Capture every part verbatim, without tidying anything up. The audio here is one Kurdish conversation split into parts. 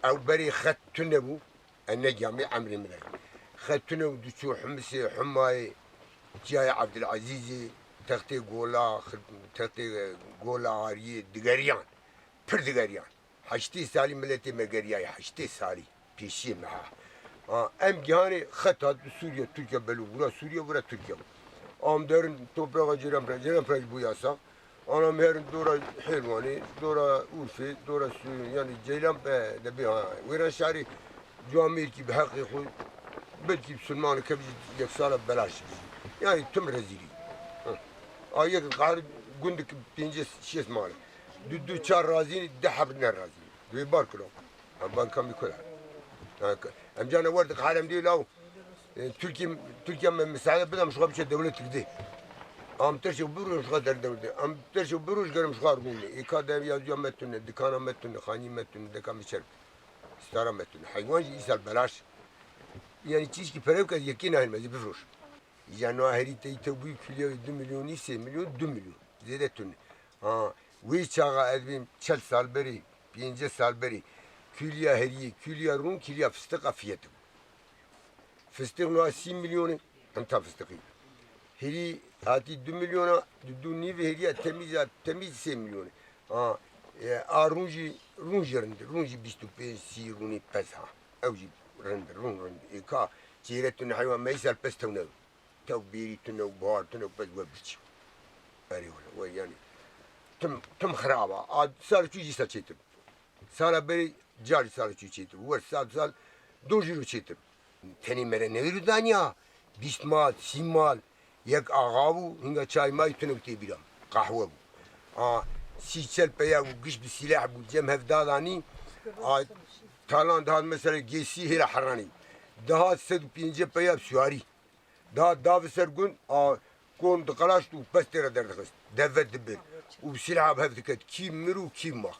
Ew berê xet tune bû, ez negiyamî emrê min de. Xet tune bû, diçû Humisê, Humayê, Çiyayê Ebdilezîzê, Textê Gola, Textê Gola Ariyê digeriyan. Pir digeriyan. Heştê salî miletê me geriyayê, heştê salî. Pêşiyê me ha. Ha, em gihanê xet hat bi Sûriye, Tirkiye belû, vura Sûriye, vura Tirkiye. Am derin toprağa Ceylan Pere, Ceylan Pere bû yasak. Ana em herin dora Hêlwanê, dora Urfê, dora Sûriye, yani Ceylan be, de bê ha. Wêran şarê camêrkî bi heqê xwe, belkî Musulmanê kevî yek sala belaş. Yani tim rezîlî. Hı. A yek qehar gundik pêncî şêst male. Du, du çar razî, deh heb nerazî. Duyê bar kilo. Em banka mî kula. Em cana wer diqehar em dê law. E, Tirkiye, Tirkiye me misaade bide, em şuxa biçe dewlet gidê. Am teşe biroj şuxa der dewlet. Am teşe biroj gerim şuxa rûnê. Êka de ya zuya me tune, dikana me tune, xanî me tune, deka me çer. Stara me tune. Heywan jî îsal belaş. Yani çîşkî perew ke yekî nahil me zî bifroş. Ya no herî tey te bûyî kulya du milyonî, sê milyon, du milyon. Zêde tune. Ha, wê çaxa ez bêm çel sal berê, pêncî sal berê. Kulya heriyê, kulya rûn, kulya fistiqa fiyet bû. Fistiq niha sî milyon e, hinta fistiqî. Herî hatî du milyona, du, du nîv heriya temîz a, temîz sê milyon e. Ha, e, a rûn jî, rûn jî rind, rûn jî bîst û pênc, sî rûnê pez ha. Ew jî rind, rûn rind. Ê ka çêre tune heywan me îsal pez tewne. Tew bêrî tune û bahar tune û pez we birçî. Erê wele, we yani tim, tim xirab a. A sal çû jî sal çêtir. Sala berê car sal çû çêtir. Wer sal sal do jî ro çêtir. Tenê mere newêro daniya, bîst mal, sî mal, yek axa bû, hinga çay may tune û tê bîra. Qahwe bû. A, sî çel peya bû, giş bi sîleh bû, cem hev dadanî. A, talan dihat mesela gêsî hêla heranî. Dihat sed û pêncî peya suwarî. Da, da bi ser gund, a, kon diqelaşt û pez tê re derdixist. Deve dibir. Û silha bi hev diket. Kî mir û kî ma.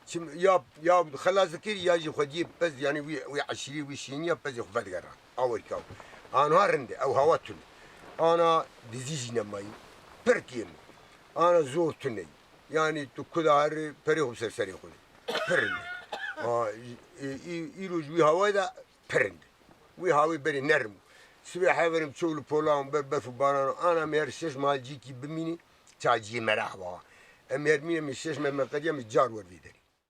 Çim, ya, ya xelas dikir, ya jî xwediyê pez, yani wî, wî eşîrî, wî şîniya pezê xwe vedigeran. Awerka. Anha rinde, ew hawa tune. Ana dizî jî nemayî. Pir kêm. Ana zor tune. Yani tu kuda her perê xwe bi ser serê xwe. Pir rinde. A, î, î, îro ji wî hawayê de pir rind. Wî hawî berê nerm bû. Sibê heverim çol û polan ber berf û baran, ana em her şeş mal cîkî bimînî, ça ciyê me rehba. Em her mîne min şeş me me qediya min car wer vê derê.